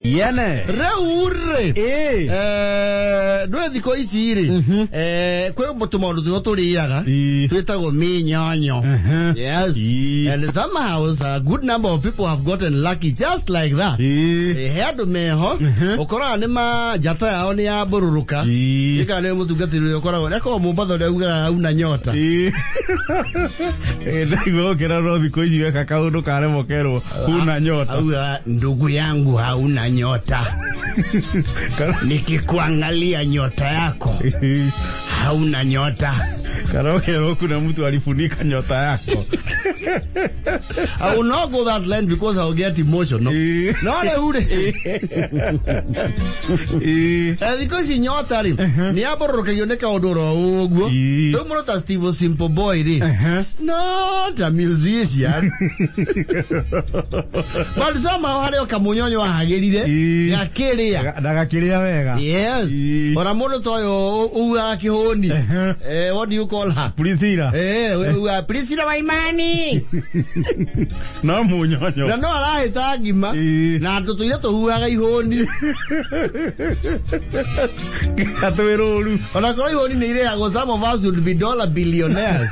Yene. Rĩu rĩ, Ĩĩ. Ndwĩ thikũ ici rĩ, kwĩ tũmaũndũ tũrĩa tũrĩaga twĩtagwo mĩnyonyo. Yes. And somehow a good number of people have gotten lucky just like that. He andũ meho ũkoraga nĩ ma njata yao nĩ yambũrũrũka. Ĩka nĩ mũtungatĩri ũrĩa ũkoragwo akoragwo Mombatha ũrĩa ugaga hauna nyota. Ĩĩ. Ĩĩ, ndaigua ũkĩra no thikũ ici weka kaũndũ karemwo kerwo huna nyota. Auga, "Ndugu yangu, hauna nyota. Nikikuangalia nyota yako, hauna nyota." Kana ũkerwo kuna mtu alifunika nyota yako. I will not go that line because I will get emotional. No rĩu rĩ, thikũ ici nyota rĩ nĩ yambũrũrũkagio nĩ kaũndũ oro ũguo. Rĩu mũndũ ta Steve Simple Boy rĩ, not a musician, but somehow harĩ o kamunyonyo ahagĩrire gakĩrĩa. Ndagakĩrĩa wega. Yes. Ona mũndũ ta ũyũ ugaga kĩhũni, what do you call her? Priscilla. Ugaga Priscilla Waimani. No munyonyo. Na no arahĩta ngima na tũtũire tũhuhaga ihũni. Atwĩ rũru. Ona korwo ihũni nĩ irĩhagwo, some of us would be dollar billionaires.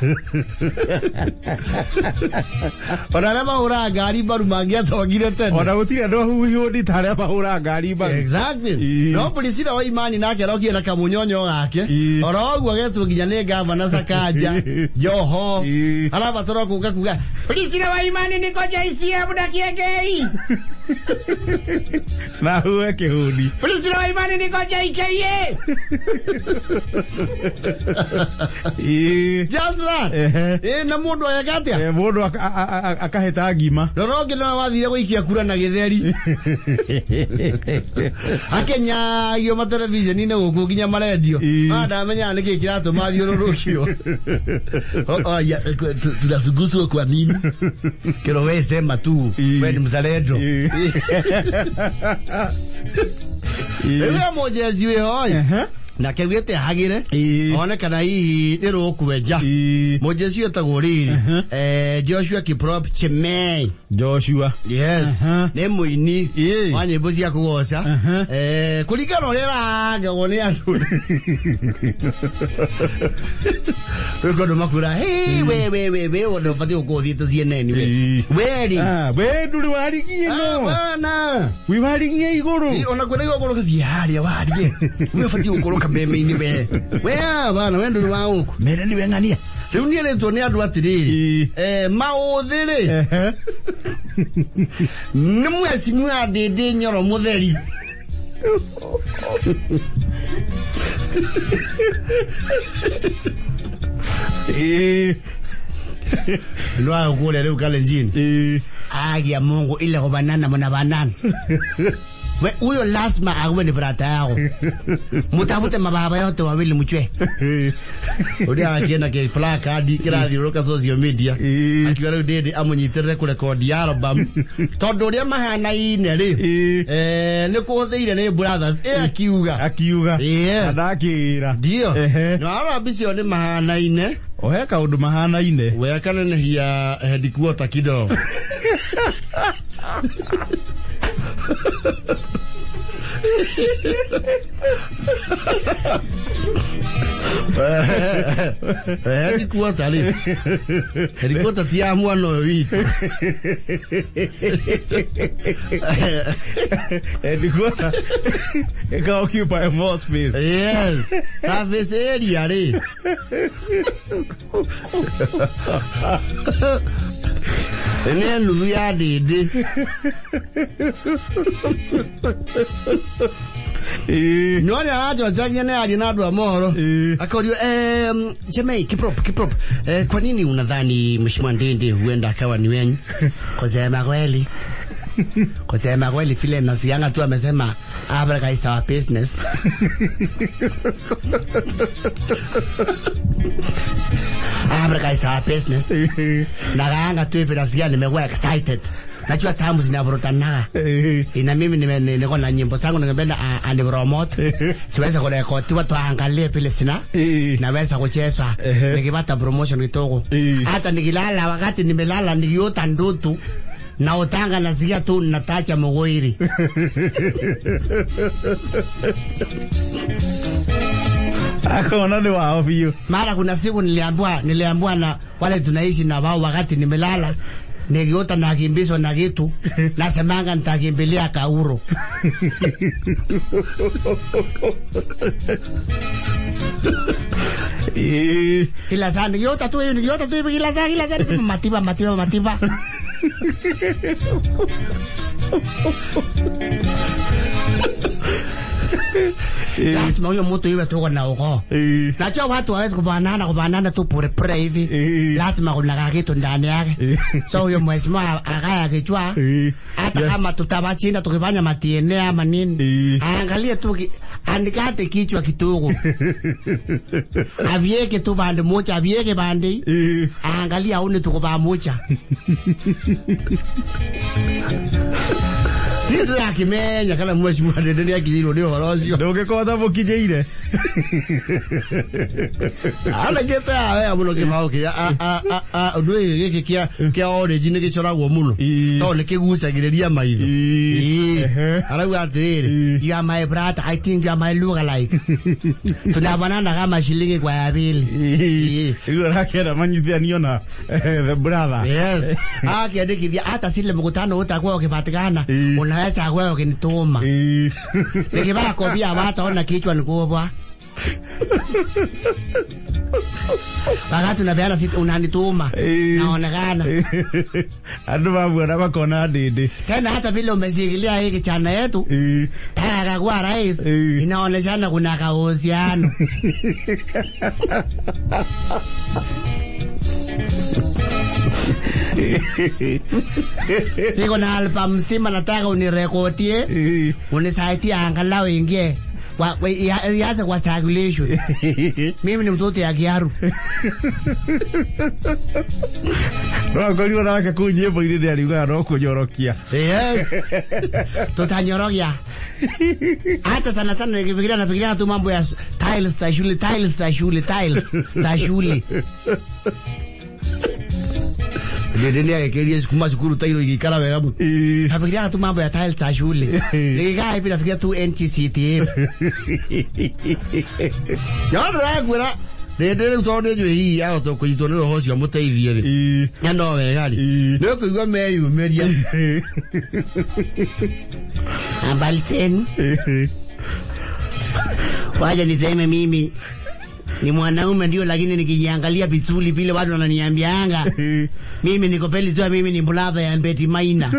Ona arĩa mahũraga ngari mbaru mangĩatongire tene. Ona gũtirĩ andũ ahuhi hũni ta arĩa mahũraga ngari mbaru. Exactly. No Priscilla Waimani nake arokire na kamunyonyo gake. Oro ũguo getwo nginya nĩ gavana Sakaja Joho. Arabatara kũka kuga, "Priscilla Waimani, niko JCM na Kiengei." Na huwe kĩhũni. "Priscilla Waimani, niko JKA." Just that. Na mũndũ ageka atĩa? Mũndũ akahĩta ngima. Rora ũngĩ nowe wathire gũikia kura na gĩtheri akenyagio materebiceni-inĩ gũkũ nginya marendio. Ndamenyaga nĩkĩ kĩratũma thiũrũrũkio. Tunazunguswa kwa nini? Kero we sema tu we ni mzalendo. Rĩu mũjeci wĩho nake augĩte ahagĩre one kana hihi nĩ rũkwenja. Mũjeci etagwo rĩrĩ, Joshua Kiprop Chemei. Joshua. Yes. Nĩ mũini wa nyĩmbo cia kũgoca. Kũringana na ũrĩa ĩrangagwo nĩ andũ rĩu kũndũ makura, "Hey, we we we we, ũndũ ũbatiĩ gũkorwo ũthiĩte CNN we." We rĩ. Ah, we ndũrĩ warigie no. Bana. Wĩ warigie igũrũ. Ona kwĩna igũrũ gũthiĩ harĩa warie. We ũbatiĩ gũkorwo kameme-inĩ we. We bana, we ndũrĩ wa gũkũ. Mere nĩwe ng'ania. Rĩu niĩ rĩtwo nĩ andũ atĩrĩrĩ. Maũthĩ rĩ. Nĩ mwecimiwa Ndĩndĩ Nyoro mũtheri. Lwa kule rĩu Kalenjin. Agia Mungu ile kubanana mna banana. We huyo lazima awe ni brata yao. Mutafute mababa yote wawili mchwe. Uria akienda ke placard kirathiũrũrũka social media. Akiuga rĩu Ndĩndĩ amũnyitĩrĩre kũrekondi album. Tondũ ũrĩa mahanaine rĩ. Nĩ kũhũthĩire nĩ brothers. Akiuga. Akiuga. Yes. Ndakĩra. Ndio. Na warora mbica ĩyo nĩ mahanaine. Ohe kaũndũ mahanaine. We akanenehia headquarter kidogo. Headquarter rĩ, headquarter ti ya mwana ũyũ witũ. Headquarter ĩka occupy more space. Yes, surface area rĩ nĩ nuthu ya Ndĩndĩ. No nĩ aracocagia nĩ aria na andũ a mohoro. Akorio, "Chemei Kiprop, Kiprop, kwa nini unadhani Mheshimiwa Ndindi huenda akawa ni wenyu?" Kusema kweli vile nasianga tu amesema Africa is our business. Africa is our business. Nagaanga tu hivi nasikia nimekuwa excited. Najua tamu zinavurutanaga. Na mimi niko na nyimbo zangu ningependa anipromote. Siweze kurekodiwa tuangalie vile sina. Sinaweza kuchezwa. Nikipata promotion kidogo. Hata nikilala, wakati nimelala nikiota ndoto. Na utanga nasikia tu natacha mugoiri. Akona nĩ wao biũ. Mara kuna siku niliambiwa na wale tunaishi na wao, wakati nimelala nikiota nakimbizwa na kitu, nasemanga nitakimbilia Kauro. Kila saa nikiota tu hivi, nikiota tu hivi, kila saa kila saa matiba matiba matiba. Lazima huyo mtu iwe tuko na ukoo. Najua watu hawezi kubanana tu pure pure hivi. Lazima kuna kitu ndani yake. So huyo mheshimiwa akaya akijua hata kama tutabachinda tukifanya matiene ama nini, aangalie tu andikate kichwa kidogo. Avieke tu bande moja, avieke bande. Aangalie aone tuko pamoja. Ndĩrakĩmenya kana mheshimiwa ndende nĩakinyĩirwo nĩ ũhoro ũcio. Ndũngĩkorwo mũkinyĩire. Anengete wega mũno kĩbaũ kĩrĩa ũndũ ũyũ gĩkĩ kĩa orange nĩ gĩcoragwo mũno tondũ nĩ kĩgucagĩrĩria maitho. Arauga atĩrĩrĩ, you are my brother, I think you are my look alike. Tunabanana kama shilingi kwa ya pili. Rĩu arakĩenda manyitithanio na the brother. Yes. Akiandikithia hata sile mkutano utakuwa ukipatikana, unaweza wewe ukinituma. Nikivaa kofia hawataona kichwa ni kubwa. Wakati unapeana sisi unanituma. Naonekana. Andũ mamuona makona ndĩndĩ. Tena hata vile umeshikilia hiki chana yetu, tena akakuwa rais, inaonekana kuna kauhusiano. Niko na album mzima nataka unirekodie, unisaidie angalau ingie ianze kwa circulation. Mimi ni mtoto ya Kiaru. No akorirwo nake kũu nyĩmbo-inĩ nĩ ariugaga no kũnyorokia. Yes. Tutanyorokia. Hata sana sana nikifikiria nafikiria tu mambo ya tiles za shule, tiles za shule, tiles za shule. Ndende nĩagĩkĩrie kuma cukuru tairo igĩikara wega mũno. Nafikiria tu mambo ya tiles za shule. Nikikaa hivi nafikiria tu NGCDF. Yona ndĩrakwĩra rĩndĩ rĩu tondũ nĩ njũĩ hihi ahota kũnyitwo nĩ roho ũcio mũteithie rĩ. Na no wega rĩ. Nĩ ũkũigua meyumĩria. Habari zenu. Wacha niseme mimi ni mwanaume ndio, lakini nikijiangalia vizuri vile watu wananiambianga mimi niko peli sio, mimi ni brother ya Betty Maina.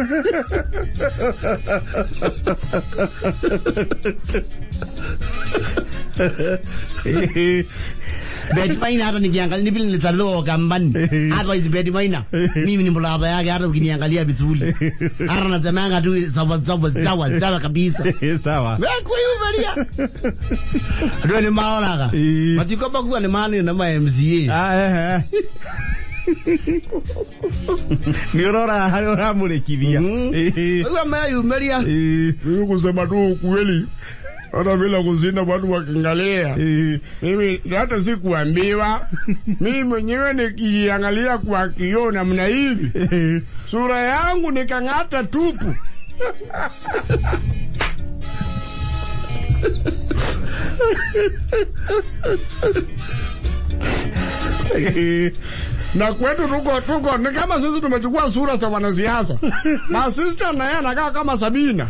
Betty Maina hata nikiangalia ni vile nilizaliwa Kambani. Otherwise Betty Maina mimi ni brother yake, hata ukiniangalia vizuri. Hata nasemanga tu sawa sawa sawa sawa kabisa. Sawa. Wewe kuiumeria. Ndio ni maoraga. Matikomba kuwa ni mani na ma MCA. Ah Nĩ ũrora harĩa ũramũrĩkithia. Wewe meyumeria. Mimi kusema tu ukweli, hata bila kuzinda watu wakiangalia, mimi hata sikuambiwa. Mimi mwenyewe nikiangalia kwa kioo namna hivi, sura yangu nikang'ata tupu. Na kwetu tuko ni kama sisi tumechukua sura za wanasiasa. Na sister na yeye anakaa kama Sabina.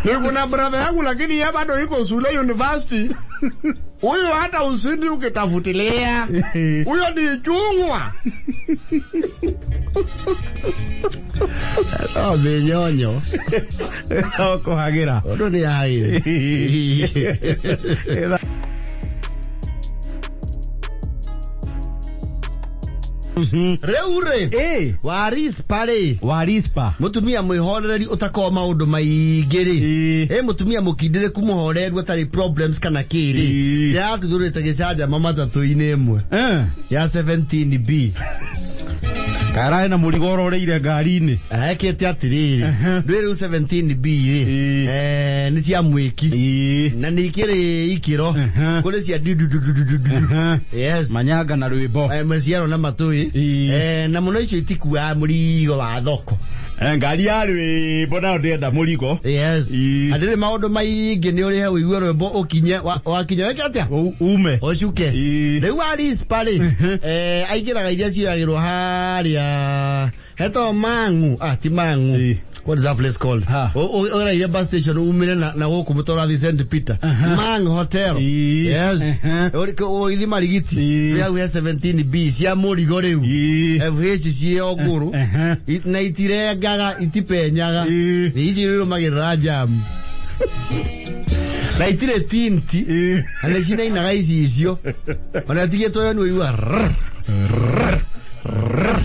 Ni kuna brother yangu lakini yeye bado yuko shule university. Huyo hata usindi ukitafutilia. Huyo ni chungwa. Oh, binyonyo. No kũhagĩra. Ũndũ nĩ hagĩre. Rĩu rĩ, Warispa rĩ, Warispa. Mũtumia mwĩhorereri ũtakorwo maũndũ maingĩ rĩ, ĩ mũtumia mũkindĩrĩku mũhoreru atarĩ problems kana kĩ rĩ, nĩaratuthũrĩte gĩcanjama matatũ-inĩ ĩmwe ya 17B. Karaĩ na mũrigo ũroreire ngari-inĩ. Ekĩte atĩrĩrĩ, ndwĩ rĩu 17B rĩ, Ĩĩ. nĩ cia mwĩki Ĩĩ. na nĩ ikĩrĩ ikĩro, kũrĩ cia dudududududu. Yes. Manyanga na rwĩmbo. Maciaro na matũĩ. Ĩĩ. Na mũno icio itikuaga mũrigo wa thoko. Ngari ya rwĩmbo nayo ndĩrenda mũrigo. Yes. Ĩĩ. Na ndĩrĩ maũndũ maingĩ, nĩ ũrĩhe ũigue rwĩmbo ũkinye wakinya wĩke atĩa? Ume. Ũcuke. Ĩĩ. Rĩu arispa rĩ, aingĩraga iria cioyagĩrwo harĩa hetagwo Mang'u, ah, ti Mang'u. Ĩĩ. What is that place called? Ha. Ũraire bus station umire na gũkũ mũtũrathi St Peter. Mang Hotel. Ĩĩ. Yes. Ũgĩthiĩ Marigiti. Ĩĩ. Wĩ hau he 17B cia mũrigo rĩu. Ĩĩ. FH ciĩ ngũrũ. Na itirengaga, itipenyaga. Ĩĩ. Ici irũmagĩrĩra jamu. Na itirĩ tinti. Ĩĩ. Na nĩ cinainaga icicio. Ona tigĩtwo yo nĩ ũigua rrrr, rrrr, rrrr,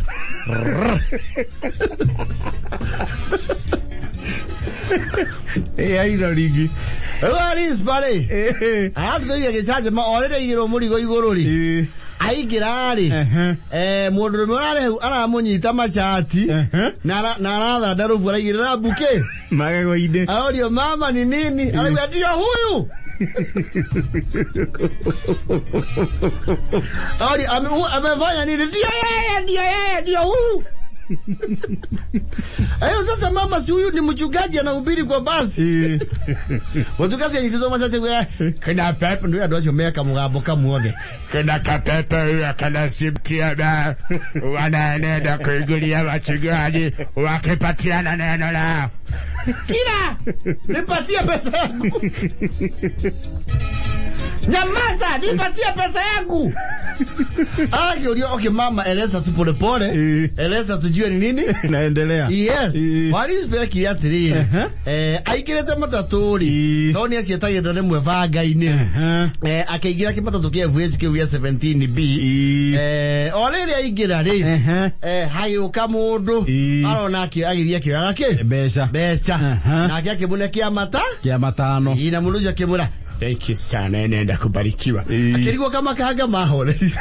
rrrr. Ĩĩ, aina ringi. Rĩu arispa rĩ, Ĩĩ. aratũthoire gĩcanjama o rĩrĩa aigĩrwo mũrigo igũrũ rĩ, Ĩĩ. aingĩra rĩ, mũndũrũme ũrarĩ hau aramũnyita machati na arathanda rũbu araigĩrĩra mbuke. Magego-inĩ. Arorio mama ni nini? Arauga ndio huyu. Arorio amefanya nini? Ndio yeye, ndio yeye, ndio huyu. Ayo sasa mama, si huyu ni mchungaji anahubiri kwa basi. Ĩĩ. Mchungaji anyitĩtwo machati kwa kina pepe, ndio andũ acio meka mũgambo kamuothe. Kina kapepe huyo kana simtiana wanaenenda kuingilia wachungaji wakipatiana neno lao. Kila nipatie pesa yangu. Nyamaza, nipatie pesa yangu. Akĩũrio, okay mama, eleza tu pole pole. Ĩĩ. Eleza tujue ni nini. Naendelea. Yes. Ĩĩ. Warispe ekire atĩrĩrĩ, aingĩrĩte matatũ rĩ, Ĩĩ. tondũ nĩ aciĩtagĩrĩra rĩmwe banga-inĩ, akĩingĩra kĩmatatũ kĩa FH kĩu gĩa 17B. Ĩĩ. O rĩrĩ aingĩra rĩ, hagĩũka mũndũ Ĩĩ. arona agĩthiĩ akĩoyaga kĩ Mbeca. mbeca, nake akĩmũne kĩa mata Kĩa matano. Ĩĩ, na mũndũ ũcio akĩmwĩra Thank you sana, nenda kubarikiwa. Ĩĩ. Akĩrigwo kamakanga mahoreri.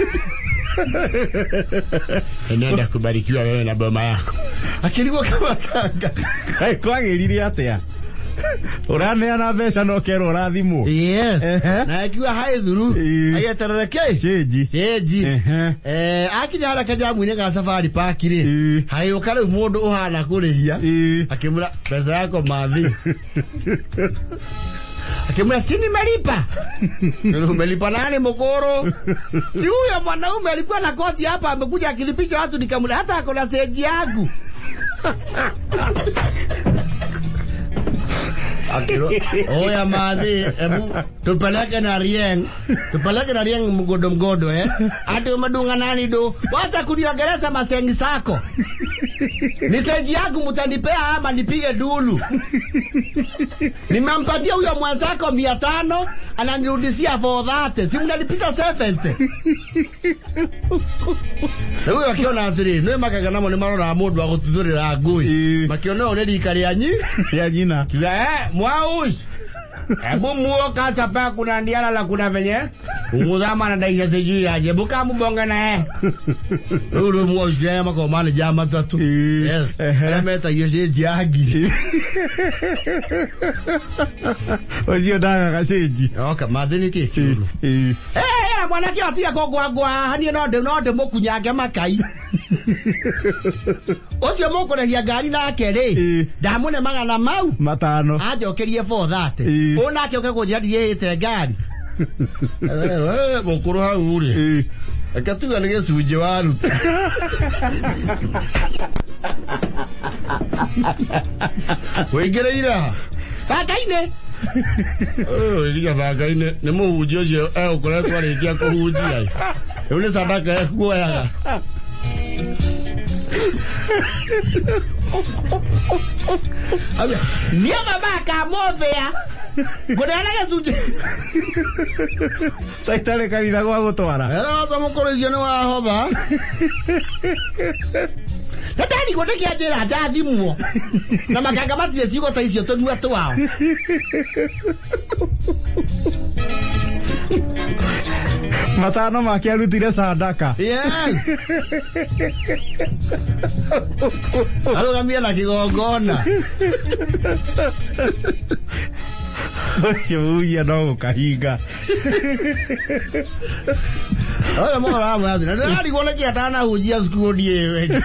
Nenda kubarikiwa wewe na boma yako. Akĩrigwo kamakanga. Kaĩ kwagĩrire atĩa? Ũraneana mbeca no kerwo ũrathimwo. Yes. Na akiuga haĩ thuru, Ĩĩ. agĩeterere kĩ Change. cĩnji. Akinya harĩa kajamu-inĩ ga Safari Park rĩ, Ĩĩ. hagĩũka rĩu mũndũ ũhana kũrĩhia, akĩmwĩra pesa yako mathi. Akimwambia si nimelipa. Umelipa nani mkoro? Si huyo mwanaume alikuwa na koti hapa amekuja akilipisha watu nikamwambia hata ako na seji yangu. Akiro, oya mathi, ebu tupeleke na Rieng. Tupeleke na Rieng mgodo mgodo eh. Ati umedunga nani do? Wacha kuniongeleza masengi sako. Ni seji yangu mtanipea ama nipige dulu. Nimempatia huyo mwenzako 500, ananirudishia 430. Si mnalipisha 70. Rĩu akiona atĩrĩ, nĩ makaga namo nĩ maroraga mũndũ wa gũtuthũrĩra ngũi. Ĩĩ. Makiona ũyũ nĩ rika rĩa nyi. Ya nyina. Kiuga, mwaus. Hebu muoka sapa kuna ndiala la kuna venye. Ungudhama na daisha sijui aje. Buka mubonge na eh. Rĩu rĩu mwaus rĩa makoragwo manĩja matatũ. Ĩĩ. Yes. Arĩa metagio cĩnji ya ngiri. Ũcio ndagaga cĩnji. Oka mathĩ nĩ kĩ kĩũru? Ĩĩ. Eh, mwanake atiga kũngwangwa haha niĩ no ndĩmũkunyange makai. Ũcio mũkũrĩhia ngari nake rĩ, Ĩĩ. ndamũne magana mau Matano. anjokerie 430. Ĩĩ. Ũyũ nake ũke kũnjĩra ndirĩhĩte ngari. Mũkũrũ hau rĩ, Ĩĩ. reke tuge nĩ gĩcunjĩ waruta. Wĩingĩrĩire ha? Banga-inĩ. Ũyũ banga-inĩ nĩ mũhunjia ũcio egũkoretwo arĩkia kũhunjia. Rĩu nĩ sadaka ekuoyaga. Niĩ thamaka mũthĩa ngũneana gĩcunjĩ. Ta itarĩ kanitha gwa gũtwara. Era wata mũkũrũ icio nĩ wahoba. Na ndarigwo nĩkĩ anjĩra ndathimwo. Na makanga matirĩ ciugo ta icio tũnua twao. Matano make arutire sadaka. Yes. Arũgamie na kĩgongona. Ũcio mũhunjia no gũkahinga. Oyo mũhoro wa mũrathi. Na ndĩrarigwo nĩkĩ atanahunjia cukuru ĩyo ĩngĩ.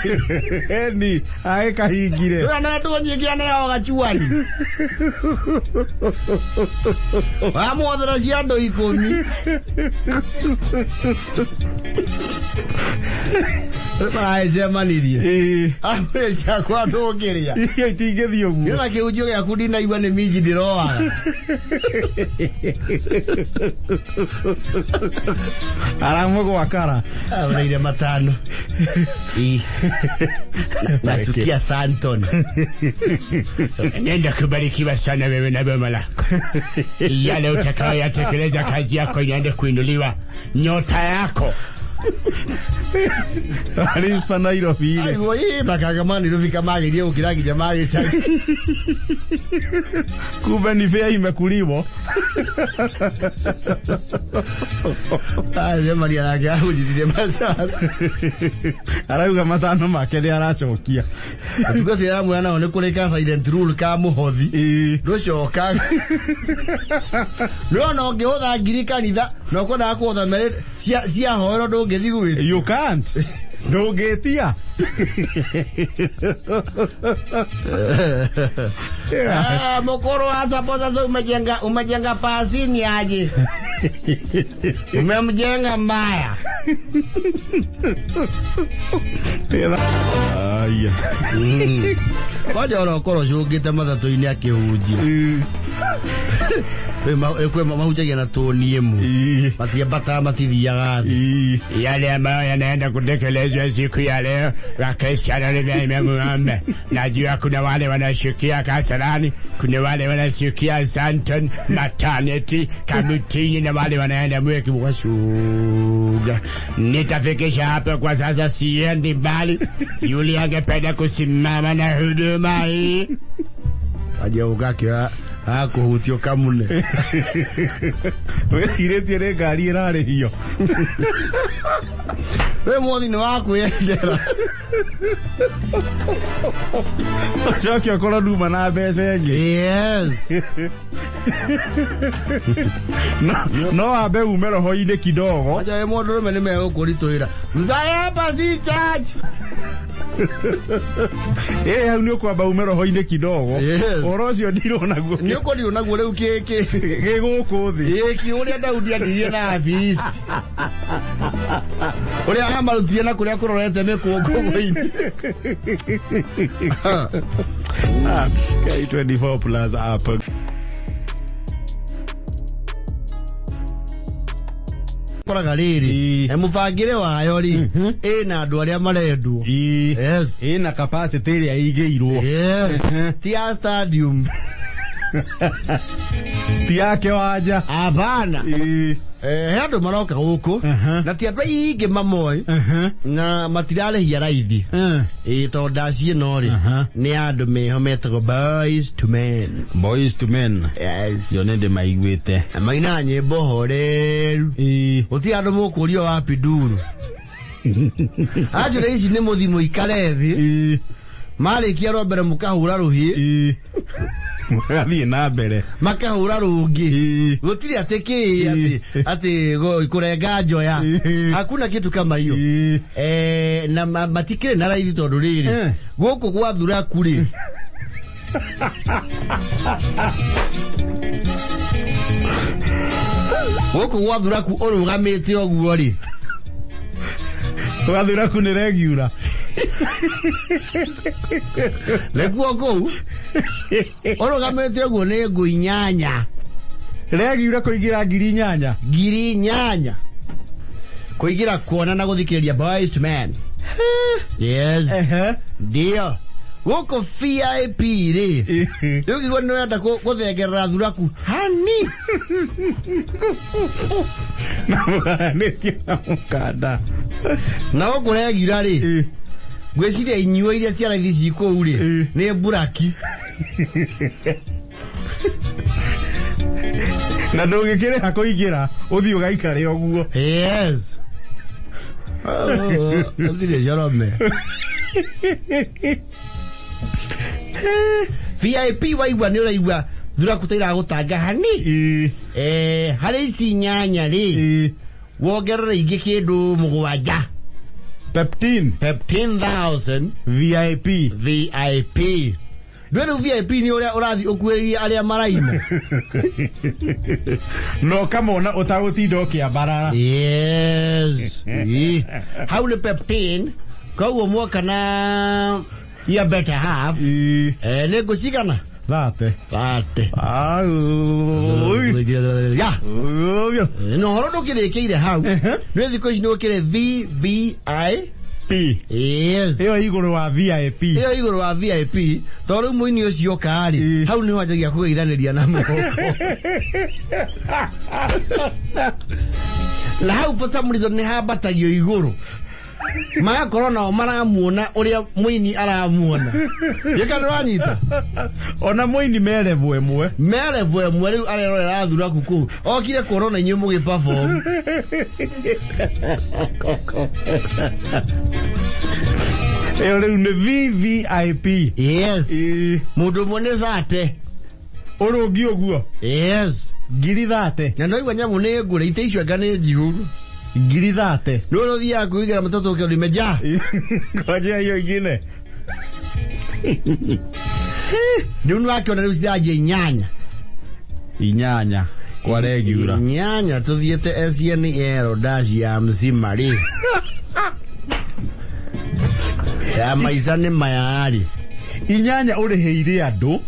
Eni agĩkahingire. Ũyũ anetwo nyingĩ aneo gacuani. Wamwothera cia andũ 10. Maracemanirie. Ĩĩ. Amwĩre ciakwa ndũngĩrĩa. Icio itingĩthiĩ ũguo. Nĩona kĩhunjio gĩaku ndinaigua nĩ minji ndĩroaga. Aramũgwakara. Aũrĩire matano. Ĩ. Nasukia Santon. Nenda kubarikiwa sana wewe na boma lako. Yale utakayoyatekeleza kazi yako inaenda kuinuliwa, nyota yako. Arispa Nairobi rĩ. Aigua ĩ makaga ma Nairobi kamagerie gũkĩra nginya ma gĩcagi. Kumbe ni fare imekuliwa. Acemania nake ahunjithirie macati. Arauga matano make nĩ aracokia. Ũtungata ũrĩa nao nĩ kũrĩ ka silent rule ka mũhothi. Ĩĩ. Ndũcokaga. Nĩwona ũngĩhũtha ngiri kanitha na ũkwendaga kũhũtha merĩ cia hoero ndũngĩthiĩ gwĩtia. You can't. Ndũngĩtia. Mukuru wa sasa umejenga pasini aje? Umemjenga mbaya. Aya. Kwanja ona ũkorwo cũngĩte matatũ-inĩ akĩhunjia. Kwĩ mahunjagia na tũni ĩmwe. Matiambataga matithiaga thĩ. Yale ambayo yanaenda kutekelezwa siku ya leo, Wakristiano nimemuombe. Najua kuna wale wanashukia Kasarani, kuna wale wanashukia Santon, Maternity, Kamutini na wale wanaenda Mweki Mwashuga. Nitafikisha hapo kwa sasa, siendi mbali. Yule angependa kusimama na huduma hii Aja ũgakĩoya akũhutio kamune. Wĩcirĩtie nĩ ngari ĩrarĩhio. We mwothi nĩ wa kwĩyendera. Ũcoke ũkorwo nduma na mbeca ĩngĩ. Yes. No wambe ume roho-inĩ kidogo. Aja we mũndũrũme nĩ megũkũritũhĩra. Mzayapa si church. Ĩ hau nĩ ũkwamba ume roho-inĩ kidogo. Yes. Ũhoro ũcio ndirwo naguo. Nĩ ũkorirwo naguo rĩu kĩkĩ. Gĩ gũkũ thĩ. Ĩki ũrĩa Daudi andirie na Afilisti. Ũrĩa amarutire na kũrĩa kũrorete mĩkũngũgũ-inĩ. K24 plus app. Koraga rĩrĩ, mũbangĩre wayo rĩ, ĩna andũ arĩa marendwo. Yes. Ĩna capacity ĩrĩa ĩigĩirwo. Yes. Ti ya stadium. Ti ya kĩwanja. Hapana. He andũ maroka gũkũ na ti andũ aingĩ mamoĩ na matirarĩhia raithi. Ĩ tondũ ndaci ĩno rĩ nĩ andũ meho metagwo Boys to Men. Boys to Men. Yes. Yo nĩ ndĩmaiguĩte. Na mainaga nyĩmbo horeru. Gũtirĩ andũ mũkũrio wa pinduru. Actually ici nĩ mũthiĩ mũikare thĩ. Marĩkia rwa mbere mũkahũra rũhĩ. Mũgathiĩ na mbere. Makahũra rũngĩ. Gũtirĩ atĩ kĩ atĩ kũrenga njoya. Hakuna kitu kama hiyo. Na matikĩrĩ na raithi tondũ rĩrĩ gũkũ gwa thuraku rĩ. Gũkũ gwa thuraku ũrũgamĩte ũguo rĩ. Gwa thuraku nĩ regular. Nĩguo kũu ũrũgamĩte ũguo nĩ ngũ 8. Regular kũingĩra ngiri 8. Ngiri 8. Kũingĩra kuona na gũthikĩrĩria Boys to Men. Yes. Ndio. Gũkũ VIP rĩ. Rĩu ngĩigua nĩ ũrenda gũthengerera thuraku. Hani. Na mũgayanĩtio na mũkanda. Na gũkũ regular rĩ. Ngwĩciria inyuo iria cia raithi ci kũu rĩ nĩ mburaki. Na ndũngĩkĩrĩha kũingĩra ũthiĩ ũgaikare ũguo. Yes. Ũthire corome. VIP waigua nĩ ũraigua thuraku ta iragũtanga hani. Eh, harĩ ici inyanya rĩ, wongerere ingĩ kĩndũ mũgwanja. Peptin. 15,000 VIP. VIP. Ndũĩ rĩu VIP nĩ ũrĩa ũrathiĩ ũkuhĩrĩirie arĩa maraina. Na ũkamona ũtagũtinda ũkĩambarara. Yes. Ĩ. Hau nĩ Peptin. Koguo mwoka na your better half. Eh, nĩ ngũcigana? Thate. Thate. Ah, ui. Ya. Ui. Na ũhoro ndũkĩrĩkĩire hau. Nĩ thikũ ici nĩ ũkĩrĩ VVI. P. Yes. Ĩyo igũrũ wa VIP. Ĩyo igũrũ wa VIP. Tondũ rĩu mũini ũcio oka rĩ, hau nĩho anjagia kũgeithanĩria na moko. Na hau for some reason nĩ hambatagio igũrũ. Magakorwo nao maramuona ũrĩa mũini aramuona. Gĩka nĩwanyita? Ona mũini me level ĩmwe. Me level ĩmwe rĩu arerorera thuraku kũu. Okire kuona ona inyuĩ mũgĩ perform. Ĩyo rĩu nĩ VVIP. Yes. Mũndũ ũmwe nĩ thate. Ũrũngi ũguo. Yes. Ngiri thate. Na no igua nyamũ nĩ ngũre ite icio anga nĩ njihũru. Ngiri thate. Nĩ ũrĩa ũthiaga kwĩigĩra matatũ ũkĩona imejaa. Ngojea hiyo ingine. Rĩu nĩwakĩona rĩu ciranjia inyanya. Inyanya kwa regular. Inyanya tũthiĩte SNL dash ya mzima rĩ. Ya maica nĩ maya rĩ. Inyanya ũrĩhĩire andũ.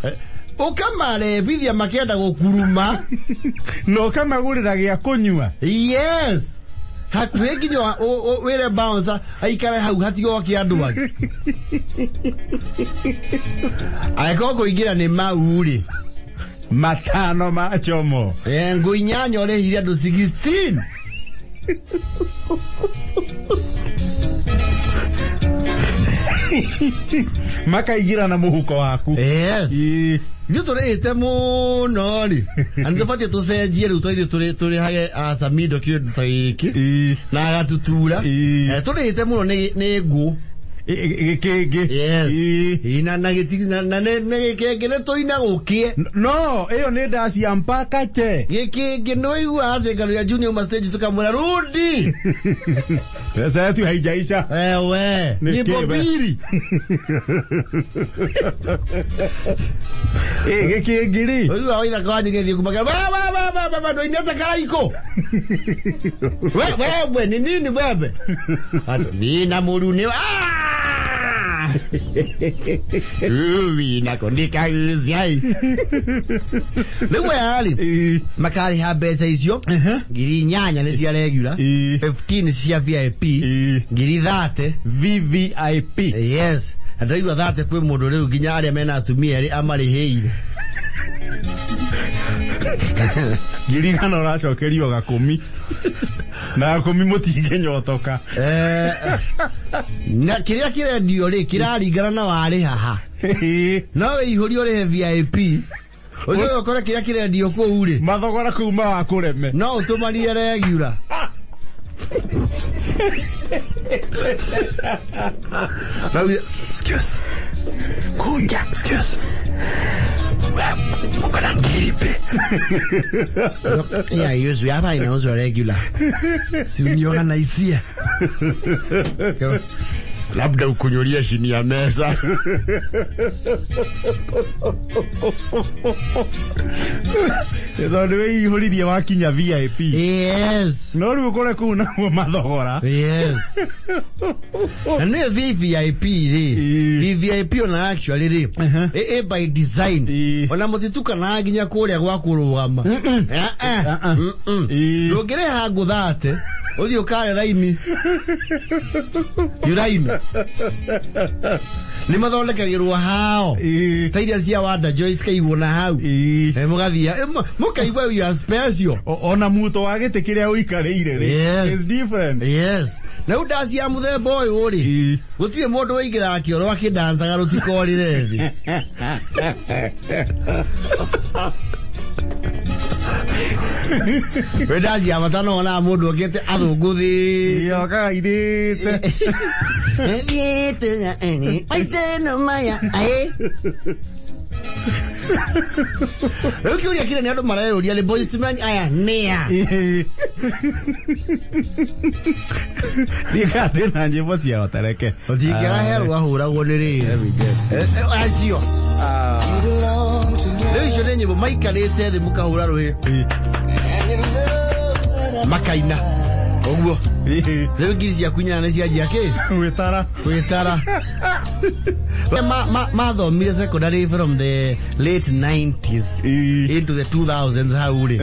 Ũkamarembithia makĩenda gũkuruma. Na ũkamagũrĩra gĩa kũnyua. Yes. Hakuhĩ nginya wĩre bouncer aikare hau hatigoke andũ angĩ. Angĩkorwo kũingĩra nĩ mau rĩ. Matano ma chomo. Eh, ngũ inyanya ũrĩhire andũ 16. Makaingĩra na mũhuko waku. Yes. Ithuĩ tũrĩhĩte mũno rĩ. Na nĩtũbatiĩ tũcenjie rĩu twaithuĩ tũrĩhage Samido kĩndũ ta gĩkĩ. Na agatutura. Eh, tũrĩhĩte mũno nĩ ngũ. Gĩkĩngĩ. Yes. Na na gĩti na na nĩ gĩkĩngĩ nĩ tũina gũkĩe. No, ĩyo nĩ ndaci ya mpaka che. Gĩkĩngĩ nĩ waigua atĩ ngano ya Junior uma stage tukamwĩra rudi. Pesa yetu haijaisha. Ewe. Ni Nyimbo kibe. mbili. Ĩ gĩkĩngĩ rĩ. Waigua waithaka wanjĩria thiĩ kumaka. Wa wa wa wa wa wa ndoineta karaiko. We wewe ni nini wewe? Ati nina muru ni ah! Ui nakondika uziai. Rĩu aya rĩ makarĩha mbeca icio ngiri inyanya nĩ cia regular, 15 cia VIP, ngiri thate VVIP. Yes. Na ndaigua thate kwĩ mũndũ rĩu nginya arĩa mena atumia erĩ amarĩhĩire. Ngiri igana ũracokerio gakũmi. Na gakũmi mũtingĩnyotoka. Eh, na kĩrĩa kĩrendio rĩ kĩraringana na warĩha ha. No wĩihũrie ũrĩhe VIP. Ũcoke ũkore kĩrĩa kĩrendio kũu rĩ. Mathogora kuma wa kũreme. No ũtũmarie regular. Excuse. Kuja, excuse. Muko na ngiripe. Yeah, yuzu hapa inauzwa regular. Si uniorganizie. Labda ukunyulia chini ya meza. Tondũ wĩihũririe wakinya VIP. Yes. No rĩu ũkore kũu naguo mathogora. Yes. Na nĩ VVIP rĩ. VVIP ona actually rĩ. Ĩ by design. Ona mũtitukanaga nginya kũrĩa gwa kũrũgama. Ndũngĩrĩha ngũthate ũthiĩ ũkare raini. Yuraini. Nĩ mathondekagĩrwo hao. Ta iria cia Wanda Joyce kaigwo na hau. Mũgathiĩ mũkaigua you are special. Ona muto wa gĩtĩ kĩrĩa ũikarĩire rĩ. Yes. Is different. Yes. Na rĩu ndaci ya mũthemba ũyũ rĩ. Gũtirĩ mũndũ ũingĩraga kĩoro akĩndancaga rũtikorĩre thĩ. We ndacia bata no wonaga mũndũ okĩte athũngũthĩte. Yokaga irĩte. Rĩu kĩũria kĩrĩa nĩ andũ mareyũria nĩ Boyz II Men aya nĩa? Ndiĩ kana twĩna nyĩmbo ciao tareke. Ũtingĩraherwo ahũragwo nĩ rĩrĩ. Acio. Rĩu icio nĩ nyĩmbo maikarĩte thĩ mũkahũra rũhĩ makaina ũguo. Rĩu ngiri ciaku inyanya nĩ cianjia kĩ? Gwĩtara. Gwĩtara. Mathomire secondary from the late 90s into the 2000s hau rĩ.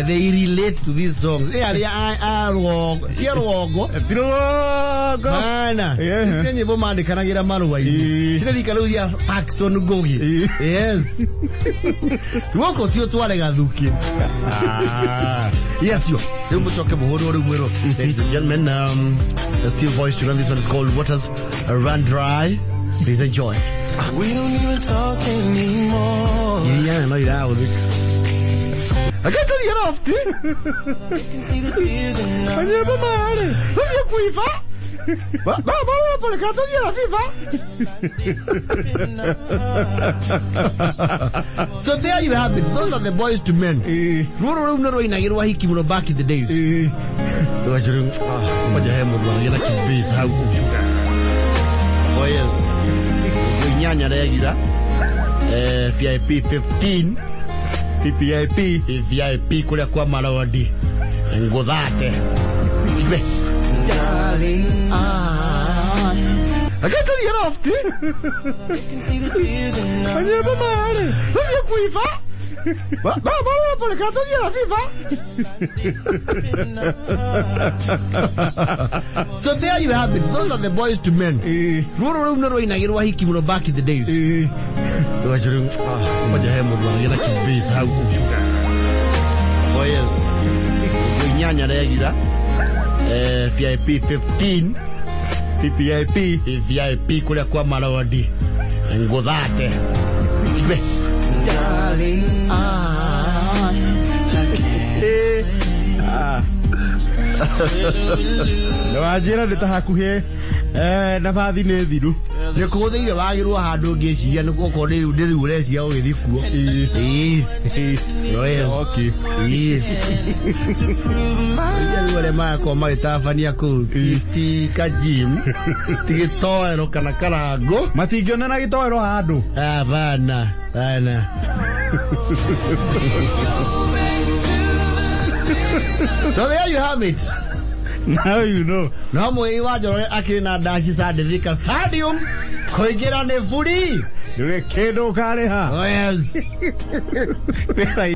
They relate to these songs. Ĩ arĩa a rũgongo, ti a rũgongo. Ti rũgongo. Bana. Yeah. Ici nĩ nyĩmbo mandĩkanagĩra marũa-inĩ. Ĩ. Cirarika rĩu cia Parkson Ngugi. Ĩ. Yes. Gũkũ tio tware gathuki. Yes, yo. Rĩu mũcoke mũhũrwo rĩu mwĩrwo. Ladies and gentlemen, still Voice to Run. This one is called Waters Run Dry. Please enjoy. We don't even talk anymore. Iria no irahũthĩka. Reke tũthiĩ raft. Can see the tears in our Manyĩmbo maya rĩ. Tũthiĩ kuiba. Baba, reka tũthiĩ na FIFA. So there you have it. Those are the Boyz II Men. Rũrũ rĩu nĩ rwainagĩrwo ahiki mũno back in the days. Rwacio rĩu, ngoja he mũndũ aragia na kibis hau. Oh yes. Ngũ inyanya regira. VIP 15. PPIP. VIP kũrĩa kwa Marodi. Ngũthate. Iwe. Darling, I... Reke tũthiĩ raft. Can see the tears in our Manyĩmbo maya rĩ. Tũthiĩ kuiba. Baba, reka tũthiĩ na FIFA. So there you have it. Those are the Boyz II Men. Rũrũ rĩu nĩ rwainagĩrwo ahiki mũno back in the days. Rwacio rĩu, ngoja he mũndũ aragia na kibis hau. Oh yes. Ngũ inyanya regira. VIP 15. PPIP. VIP kũrĩa kwa Marodi. Ngũthate. Iwe. Darling, I... Nĩ wanjĩra nĩ ta hakuhĩ nabathi nĩ thiru. Nĩ kũhũthĩire wagĩrwo handũ ngĩciria nĩ okorwo nĩ rĩu ũreciria ũgĩthiĩ kuo. Ĩĩ. Oh, yes. Okay. Ĩĩ. Rĩu arĩa marakorwo magĩtabania kũu ti kajim ti gĩtoero kana karango. Matingĩonana gĩtoero handũ. Hapana, hapana. So there you have it. Now you know. No mwĩi wa Njoroge akĩrĩ na ndaci Sandithika Stadium kũingĩra nĩ buri. Ndũrĩ kĩndũ ũkarĩha. Oh yes. Wĩra